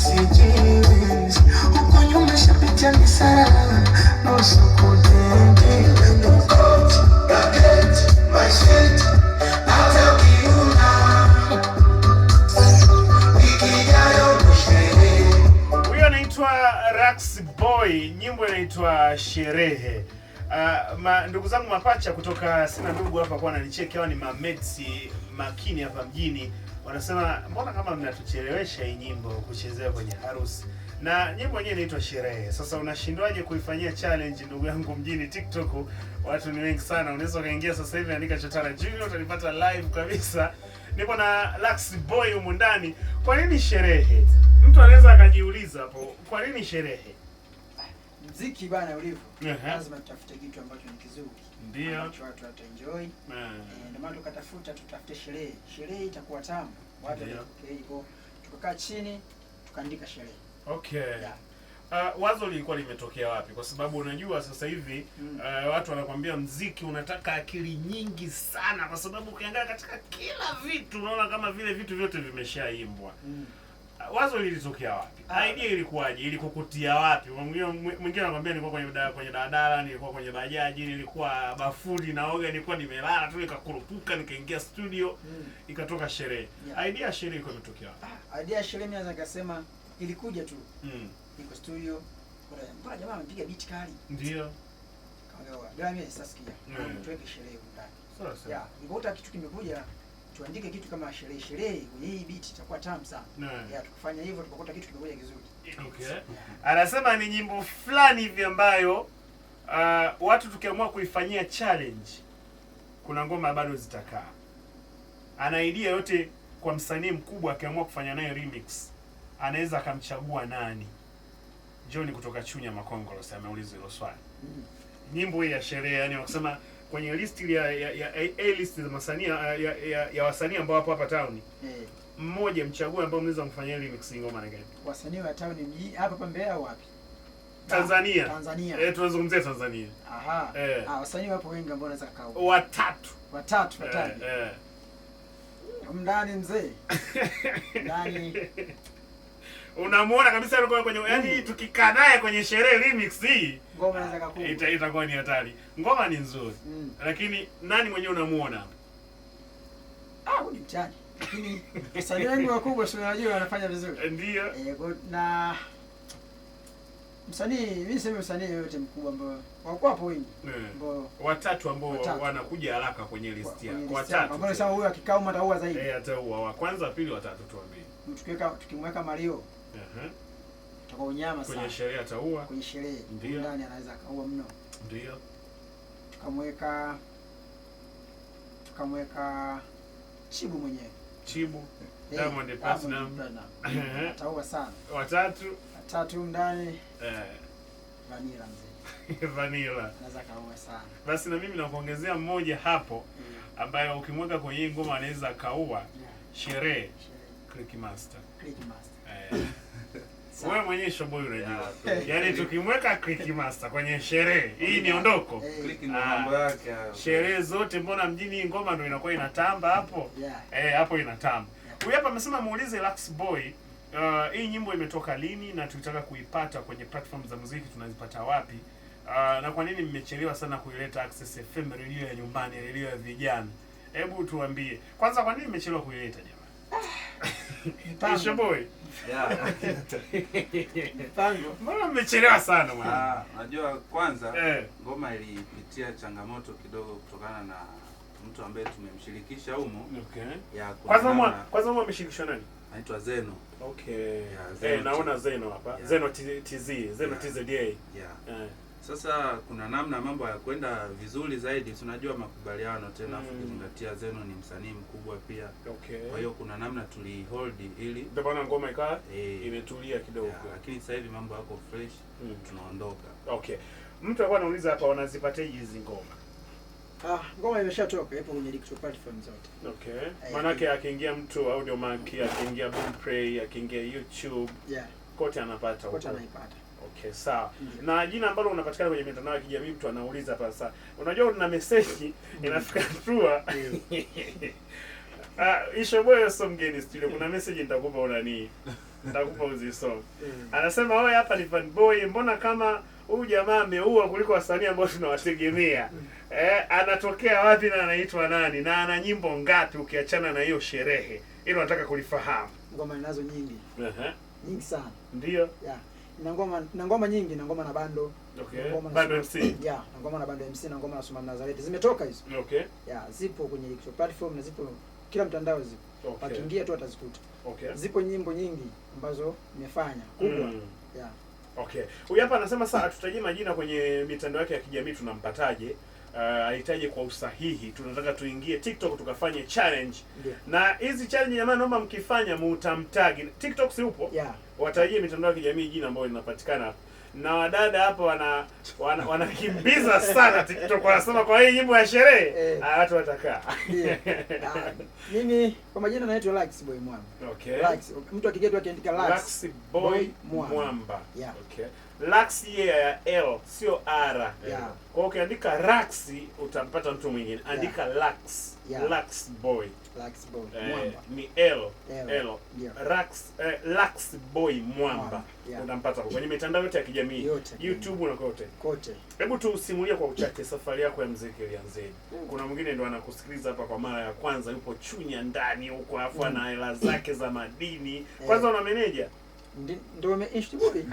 Sijiwezi huko nyuma shapitia misara nusu kutende My shit, hata ukiuna wiki ijayo ni sherehe. Huyo anaitwa Rax Boy, nyimbo inaitwa Sherehe. Ndugu zangu mapacha kutoka sina ndugu hapa kwa wananicheki, hawa ni mametsi makini hapa mjini, wanasema mbona kama mnatuchelewesha hii nyimbo kuchezea kwenye harusi, na nyimbo yenyewe inaitwa Sherehe. Sasa unashindwaje kuifanyia challenge ndugu yangu mjini? TikTok watu ni wengi sana, unaweza ukaingia sasa hivi, andika Chotara Junior utanipata live kabisa. Nipo na Lux Boy humu ndani. Kwa nini sherehe? Mtu anaweza akajiuliza hapo, kwa nini sherehe? Mziki bana ulivyo, lazima tutafute kitu ambacho ni kizuri, ambacho watu wataenjoy. Ndio maana tukatafuta tutafute sherehe. Sherehe itakuwa tamu, watu watapokea hivyo. Tukakaa chini tukaandika sherehe. Okay. Yeah. Wazo lilikuwa limetokea wapi? Kwa sababu unajua sasa hivi watu wanakwambia mziki unataka akili nyingi sana, kwa sababu ukiangalia katika kila vitu unaona kama vile vitu vyote vimeshaimbwa. Wazo lilitokea wapi? Idea ilikuwaje? Ilikukutia wapi? Mwingine anakwambia nilikuwa kwenye daladala, nilikuwa kwenye bajaji, nilikuwa bafuni naoga, nilikuwa nimelala tu nikakurupuka nikaingia studio ikatoka sherehe. Idea ya sherehe ilikuwa imetokea wapi? Idea ya sherehe mimi naweza nikasema ilikuja tu. Niko studio, mbona jamaa amepiga beat kali? Kaambia, bila mimi sasa sikia. Tuweke sherehe huko ndani. Sawa sawa. Yeah, nikakuta kitu kimekuja, tuandike kitu kama sherehe sherehe kwenye hii beat itakuwa tamu sana. Yeah, tukafanya hivyo tukakuta kitu kimekuja kizuri. Okay. Yeah. Anasema ni nyimbo fulani hivi ambayo watu tukiamua kuifanyia challenge kuna ngoma bado zitakaa. Ana idea yote kwa msanii mkubwa akiamua kufanya naye remix anaweza akamchagua nani? John kutoka Chunya Makongoro ameuliza hilo swali. Nyimbo hii ya sherehe, yani wakisema kwenye list ya A list za masanii ya wasanii ambao wapo hapa town, mmoja mchague ambao mnaweza kumfanyia remix ngoma na gani? Wasanii wa town mji hapa hapa Mbeya au wapi? Tanzania. Tanzania. Tunazungumzia Tanzania. Aha. Wasanii wapo wengi ambao wanaweza kukaa. Watatu. Watatu, watatu. Ndani mzee. Ndani. Unamuona kabisa alikuwa kwenye yani tukikaa naye kwenye sherehe remix hii Ngoma inaweza kukua. Itakuwa ni hatari. Ngoma ni nzuri. Lakini nani mwenyewe unamuona? Huyu ni mtani. Lakini wasanii wengi wakubwa si unajua wanafanya vizuri. Ndio. Na msanii, mimi niseme msanii yoyote mkubwa ambao wako hapo wengi. Ambao Watatu ambao watatu. wanakuja haraka kwenye list Kwenye yako. list Watatu. yako. Ambao nasema huyu akikaa humu ataua zaidi. Ataua. Wa kwanza, wa pili, watatu tuambie. Tukimweka Mario. Tutakuwa unyama sana. Kwenye sherehe ataua. Kwenye sherehe. Ndio. Ndani anaweza akaua mno. Ndio. Tukamweka Chibu mwenyewe. Chibu. Diamond Diamond Platnumz. Platnumz. Ataua sana. Watatu. Watatu ndani. Vanilla mzee. Vanilla. Anaweza kaua sana. Basi na mimi nakuongezea mmoja hapo ambaye ukimweka kwenye hii ngoma anaweza kaua. Sherehe. Sherehe. Click Master. Click Master. Wewe mwenyewe Showboy unajua. Yaani tukimweka Click Master kwenye sherehe hii miondoko. Click ndio mambo yake hayo. Sherehe zote mbona mjini hii ngoma ndio inakuwa inatamba hapo? Hapo inatamba. Huyu hapa amesema muulize Lux Boy, hii nyimbo imetoka lini na tulitaka kuipata kwenye platform za muziki tunazipata wapi? Na kwa nini mmechelewa sana kuileta Access FM, redio ya nyumbani, redio ya vijana? Hebu tuambie. Kwanza kwa nini mmechelewa kuileta jamani? Mpango. Showboy. Mpango. Mbona mmechelewa sana mwana? Unajua kwanza ngoma ilipitia changamoto kidogo kutokana na mtu ambaye tumemshirikisha humo. Ya, kuna Kwanza namna kwanza ameshirikishwa nani? Anaitwa Zeno. Yeah, Zeno Naona T. Zeno hapa. Zeno TZ, Zeno TZA. Sasa kuna namna mambo hayakwenda vizuri zaidi, tunajua makubaliano tena, ukizingatia Zeno ni msanii mkubwa pia. Kwa hiyo kuna namna tulihold ili ndio maana ngoma ikawa imetulia kidogo. Lakini sasa hivi mambo yako fresh, tunaondoka. Mtu alikuwa anauliza hapa wanazipateje hizi ngoma? Ngoma imeshatoka, ipo kwenye digital platform zote. Maana akiingia mtu Audiomack, akiingia Boomplay, akiingia YouTube, kote anapata Kote huko. anaipata. Okay, sawa. Na jina ambalo unapatikana kwenye mitandao ya kijamii mtu anauliza hapa sasa. Unajua una message inafika hatua. Isho boy sio mgeni studio. Kuna message nitakupa unani. Nitakupa uzisome. Anasema wewe hapa ni Van Boy, mbona kama huyu jamaa ameua kuliko wasanii ambao tunawategemea. Anatokea wapi na anaitwa nani na ana nyimbo ngapi ukiachana na hiyo sherehe? Hilo nataka kulifahamu. Ngoma ninazo nyingi. Nyingi sana. Ndio. Yeah. Na ngoma nyingi, na ngoma na bando. Okay. Bando MC. Yeah, na ngoma na bando MC, na ngoma na Suma Nazareti. Zimetoka hizo. Okay. Yeah, zipo kwenye digital platform na zipo kila mtandao zipo. Okay. Wakiingia tu watazikuta. Okay. Zipo nyimbo nyingi ambazo nimefanya kubwa. Yeah. Okay. Huyu hapa anasema sasa tutajie majina kwenye mitandao yake ya kijamii tunampataje? Ahitaji kwa usahihi. Tunataka tuingie TikTok tukafanye challenge. Yeah. Na hizi challenge jamani, naomba mkifanya mutamtag. TikTok si upo? Yeah. Watajie mitandao ya kijamii jina ambayo linapatikana. Na wadada hapa wanakimbiza sana TikTok, wanasema kwa hii nyimbo ya sherehe watu watakaa. Yeah. Mimi kwa majina naitwa Lux Boy Mwamba. Okay. Lux, mtu akija tu akiandika Lux, Lux Boy Mwamba. Yeah. Okay. Lux ya L sio R. Yeah. Kwa hiyo ukiandika Rax utampata mtu mwingine. Andika Lux. Yeah. Lux Boy. Lux Boy Mwamba. Ni L. L. L. Yeah. Rax, Lux Boy Mwamba. Yeah. Utampata kwenye mitandao yote ya kijamii. Yote. YouTube na kote. Kote. Hebu tusimulie kwa uchache safari yako ya muziki ilianzaje? Kuna mwingine ndo anakusikiliza hapa kwa mara ya kwanza, yupo Chunya ndani huko, afu ana hela zake za madini. Kwanza una meneja? Ndio boy.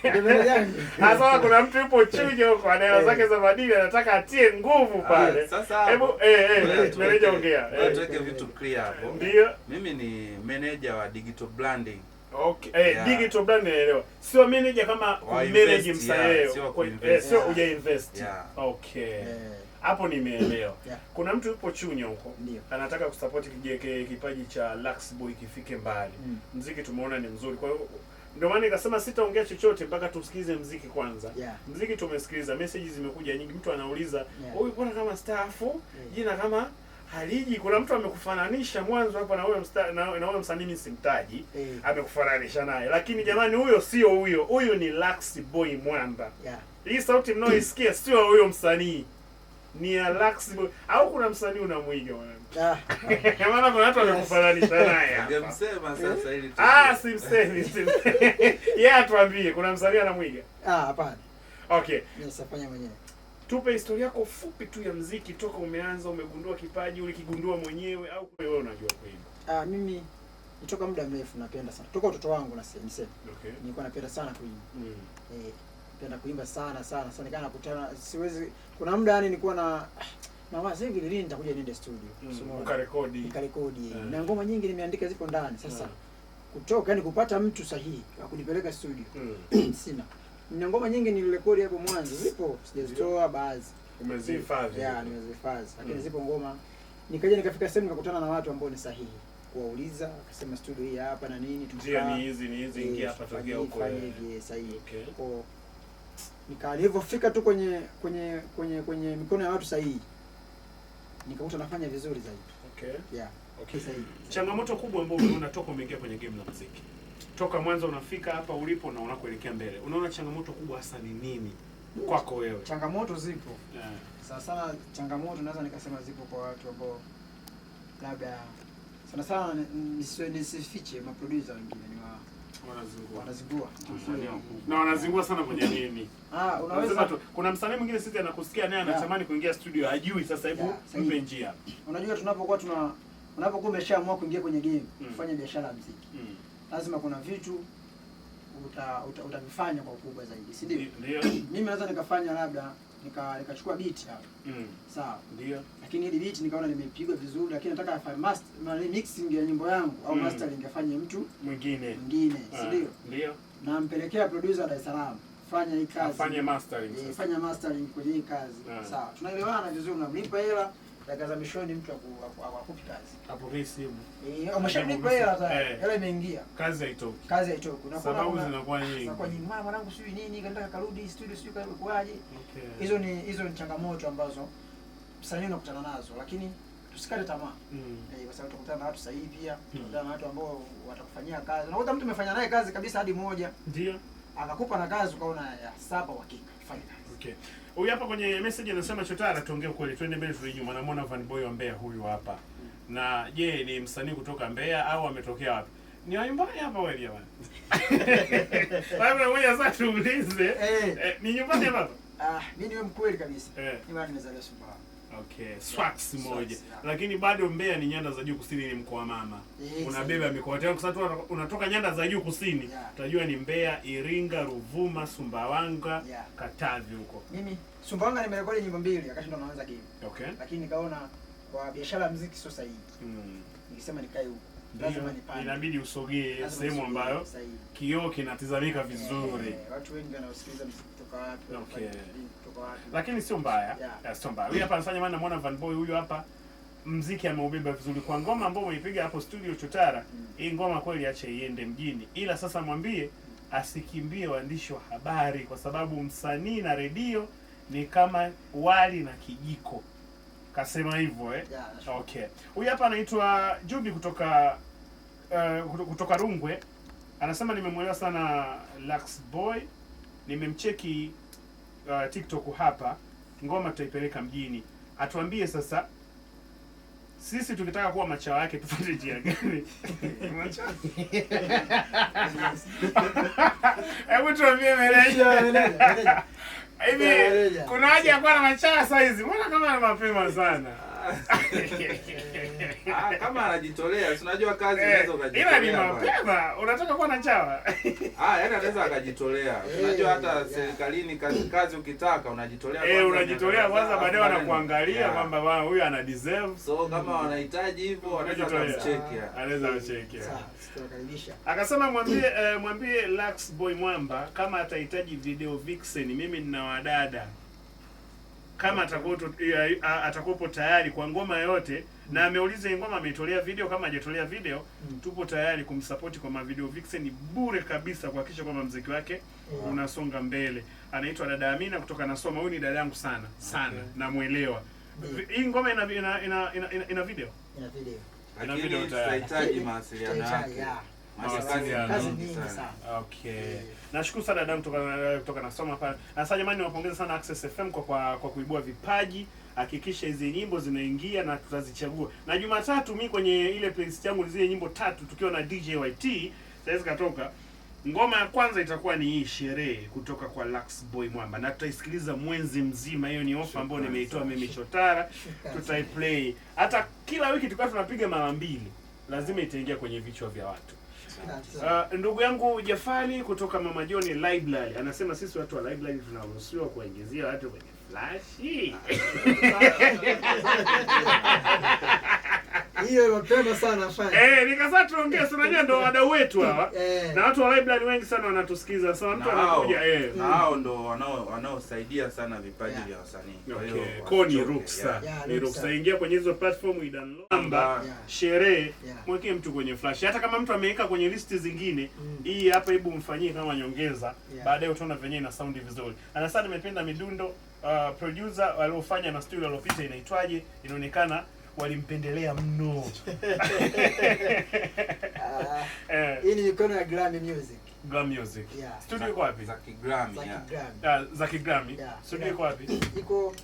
Ndio meneja. Sasa kuna mtu yupo Chunya huko ana hela zake za madini anataka atie nguvu pale. Sasa hebu meneja ongea. Tuweke vitu clear hapo. Ndio. Mimi ni meneja wa digital branding. Okay. Yeah. Digital brand naelewa. Sio manager kama manage msanii. Sio uja invest. Yeah. Okay. Hapo nimeelewa. Yeah. Kuna mtu yupo Chunya huko anataka kusupport kipaji cha Lux Boy kifike mbali. Muziki tumeona ni mzuri. Kwa hiyo ndio maana nikasema sitaongea chochote mpaka tusikize muziki kwanza. Yeah. Muziki tumesikiliza, messages zimekuja nyingi, mtu anauliza, "Huyu mbona kama staafu? Jina kama haliji." Kuna mtu amekufananisha mwanzo hapa na huyo na huyo msanii mimi simtaji, amekufananisha naye. Lakini jamani huyo sio huyo. Huyu ni Lux Boy Mwamba. Yeah. Hii sauti mnaoisikia sio huyo msanii. Ni ya Lux Boy. Au kuna msanii unamuiga mwanangu? Maana kuna watu wamekufananisha naye hapa. Ungemsema sasa ili simsemi. Yeye atuambie kuna msanii anamuiga? Hapana. Okay. Mimi safanya mwenyewe. Tupe historia yako fupi tu ya muziki toka umeanza, umegundua kipaji, ulikigundua mwenyewe au wewe unajua kuimba? Mimi nitoka muda mrefu napenda sana. Toka utoto wangu niseme. Okay. Nilikuwa napenda sana kuimba. Napenda kuimba sana sana sana, nikaa nakutana siwezi, kuna muda yani nilikuwa na mawazo hivi lini nitakuja niende studio. Ukarekodi. Nikarekodi. Na ngoma nyingi nimeandika zipo ndani. Sasa kutoka yani kupata mtu sahihi wa kunipeleka studio. Sina. Na ngoma nyingi nilirekodi hapo mwanzo zipo, sijazitoa baadhi. Umezihifadhi. Yeah, nimezihifadhi. Lakini zipo ngoma. Nikaja nikafika sehemu nikakutana na watu ambao ni sahihi. Kuwauliza, akasema studio hii hapa na nini tukaa. Njia ni hizi ni hizi, ingia hapa tokea huko. Fanya hivi sahihi. Okay. Kwa nilivyofika tu kwenye mikono ya watu sahihi, nikakuta nafanya vizuri zaidi. Okay. Yeah. Okay. Sahihi. Changamoto kubwa ambayo umeona toka umeingia kwenye game la muziki, toka mwanzo unafika hapa ulipo na unakoelekea mbele, unaona changamoto kubwa hasa ni nini kwako wewe? Changamoto zipo. Yeah. Sana sana changamoto naweza nikasema zipo kwa watu ambao labda sana sana nisifiche maproducer wengine ni wanazingua. Na wanazingua sana kwenye nini? Unaweza tu, kuna msanii mwingine sisi anakusikia naye anatamani kuingia studio hajui, sasa hebu mpe njia. Unajua tunapokuwa unapokuwa umeshaamua kuingia kwenye game, kufanya biashara ya muziki. Lazima kuna vitu utavifanya kwa ukubwa zaidi, si ndio? Ndio. Mimi naweza nikafanya labda nikachukua beat hapa. Sawa. Ndio. Lakini ile beat nikaona nimepigwa vizuri, lakini nataka afanye mixing ya nyimbo yangu au mastering afanye mtu mwingine, si ndio? Ndio. Nampelekea producer Dar es Salaam, fanya hii kazi. Afanye mastering sasa. Fanya mastering kwenye hii kazi. Sawa. Tunaelewana vizuri, unamlipa hela, dakika za mishoni mtu akupi kazi. Apokee simu. Umeshamlipa hela tayari. Hela imeingia. Kazi haitoki. Kazi haitoki. Sababu zinakuwa nyingi. Zinakuwa nyingi. Mwana mwanangu sijui nini, nataka karudi studio sijui kwaje. Okay. Hizo ni changamoto ambazo msanii unakutana nazo, lakini tusikate tamaa. Kwa sababu utakutana na watu sahihi pia, utakutana na watu ambao watakufanyia kazi. Unakuta mtu umefanya naye kazi kabisa hadi moja. Ndio. Akakupa na kazi ukaona ya saba uhakika fanya kazi. Okay. Huyu hapa kwenye message anasema Chotara, tuongee kweli, twende mbele turudi nyuma. Namuona Van Boy wa Mbeya huyu hapa. Na je, ni msanii kutoka Mbeya au ametokea wapi? Ni wa nyumbani hapa wewe jamani? Wewe ngoja sasa tuulize. Ni nyumbani hapa? Mimi niwe mkweli kabisa. Mimi bado nimezaliwa Sumbawanga. Okay, Swax moja. Lakini bado Mbeya ni nyanda za juu kusini, ni mkoa mama. Unabeba mikoa tena kwa sababu unatoka nyanda za juu kusini, utajua ni Mbeya, Iringa, Ruvuma, Sumbawanga, Katavi huko. Mimi Sumbawanga nimerekodi nyimbo mbili wakati ndo naanza game. Okay. Lakini nikaona kwa biashara ya muziki sio sahihi. Nikisema nikae huko lazima nipande. Inabidi usogee sehemu ambayo kioo kinatizamika vizuri. Watu wengi wanaosikiliza muziki kutoka wapi? Okay. Kutoka wapi? Lakini sio mbaya. Sio mbaya. Huyu hapa anafanya, maana namuona Van Boy huyu hapa muziki ameubeba vizuri kwa ngoma ambayo umeipiga hapo studio Chotara. Hii ngoma kweli acha iende mjini. Ila sasa mwambie asikimbie waandishi wa habari kwa sababu msanii na redio ni kama wali na kijiko. Kasema hivyo eh? Okay. Huyu hapa anaitwa Jubi kutoka kutoka Rungwe. Anasema nimemuelewa sana Lux Boy. Nimemcheki TikTok hapa. Ngoma tutaipeleka mjini. Atuambie sasa sisi tukitaka kuwa machawa yake tufuate njia gani? Machawa. Hebu tuambie meneja. Hivi kuna haja ya kuwa na machawa saa hizi? Mbona kama mapema sana? Kama anajitolea, si unajua kazi unaweza ukajitolea. Ila ni mapema, unataka kuwa na chawa. Yaani anaweza akajitolea. Unajua hata serikalini kazi ukitaka unajitolea kwanza. Unajitolea kwanza, baadaye wanakuangalia kwamba bwana huyu ana deserve. So kama wanahitaji hivyo wanaweza kumcheki. Anaweza kumcheki. Sawa, tutakaribisha. Akasema mwambie Lux Boy Mwamba kama atahitaji video vixen, mimi nina wadada. Kama atakuwa tayari kwa ngoma yote, na ameuliza ngoma ameitolea video, kama hajatolea video tupo tayari kumsupport kwa ma video vixen bure kabisa kuhakikisha kwamba muziki wake unasonga mbele. Anaitwa dada Amina kutoka Nasoma. Huyu ni dada yangu sana sana, namuelewa. Hii ngoma ina ina video. Ina video. Lakini tutahitaji mawasiliano yake. Mawasiliano nyingi sana. Okay. Nashukuru sana dadangu kutoka Nasoma pale. Na sasa jamani niwapongeze sana Access FM kwa kuibua vipaji. Hakikisha hizi nyimbo zinaingia na tutazichagua. Na Jumatatu mimi kwenye ile playlist yangu zile nyimbo tatu tukiwa na DJ YT, sasa katoka. Ngoma ya kwanza itakuwa ni hii sherehe kutoka kwa Lux Boy Mwamba, na tutaisikiliza mwezi mzima. Hiyo ni ofa ambayo nimeitoa mimi Chotara. Tutaiplay. Hata kila wiki tukiwa tunapiga mara mbili, lazima itaingia kwenye vichwa vya watu. Ndugu yangu Jafali kutoka Mama John Library anasema sisi watu wa library tunaruhusiwa kuingizia watu kwenye flash. Hiyo mapema sana afanye. Nikasema tuongee, si unajua ndo wadau wetu hawa. Na watu wa library wengi sana wanatusikiza. Sasa mtu anakuja na hao ndo wanaosaidia sana vipaji vya wasanii. Kwa hiyo koni ruksa. Ni ruksa, ingia kwenye hizo platform i download namba sherehe, mwekee mtu kwenye flash. Hata kama mtu ameweka kwenye listi zingine, hii hapa hebu mfanyie kama nyongeza. Baadaye utaona venyewe ina sound vizuri. Anasema nimependa midundo, producer waliofanya na studio aliyopita inaitwaje? Inaonekana walimpendelea mno. Hii ni mikono ya Grammy Music. Grammy Music. Studio iko wapi? Za Grammy. Za Grammy. Studio iko wapi? Iko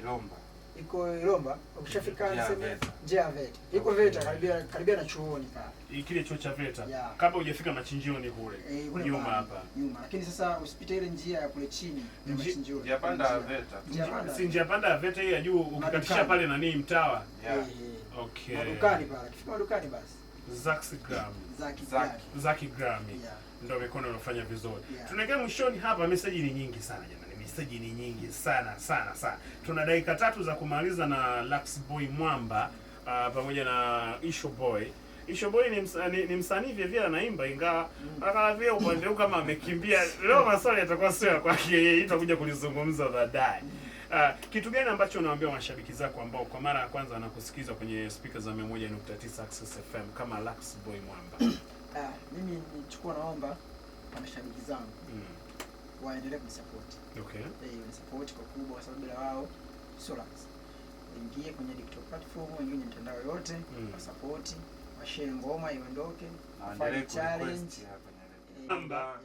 Ilomba. Iko Ilomba. Ukishafika niseme njia ya VETA. Iko VETA karibia na chuoni pale. Kile chuo cha VETA. Kabla hujafika machinjioni kule. Nyuma hapa. Nyuma. Lakini sasa usipite ile njia ya kule chini ya machinjioni. Njia panda ya VETA. Si njia panda ya VETA hii ya juu ukikatisha pale nani mtawa. Okay. Madukani pale. Ukifika madukani basi. Zaki Grammy. Zaki Grammy. Ndio mikono inafanya vizuri. Tunaelekea mwishoni hapa, message ni nyingi sana jamani. Message ni nyingi sana sana sana. Tuna dakika tatu za kumaliza na Lux Boy Mwamba pamoja na Isho Boy. Isho Boy ni msanii vile vile anaimba, ingawa kama vile upande huu kama amekimbia. Leo maswali yatakuwa sio ya kwake yeye, itakuja kulizungumza baadaye. Kitu gani ambacho unawaambia mashabiki zako ambao kwa mara ya kwanza wanakusikiza kwenye speaker za 101.9 Access FM kama Lux Boy Mwamba? Mimi nichukua naomba kwa mashabiki zangu waendelee kunisupport. Okay. Wanisupport kwa kubwa kwa sababu bila wao sio Lux. Waingie kwenye digital platform, waingie kwenye mitandao yote, wasupport, washare ngoma iondoke, Waendelee challenge. kurequest hapa.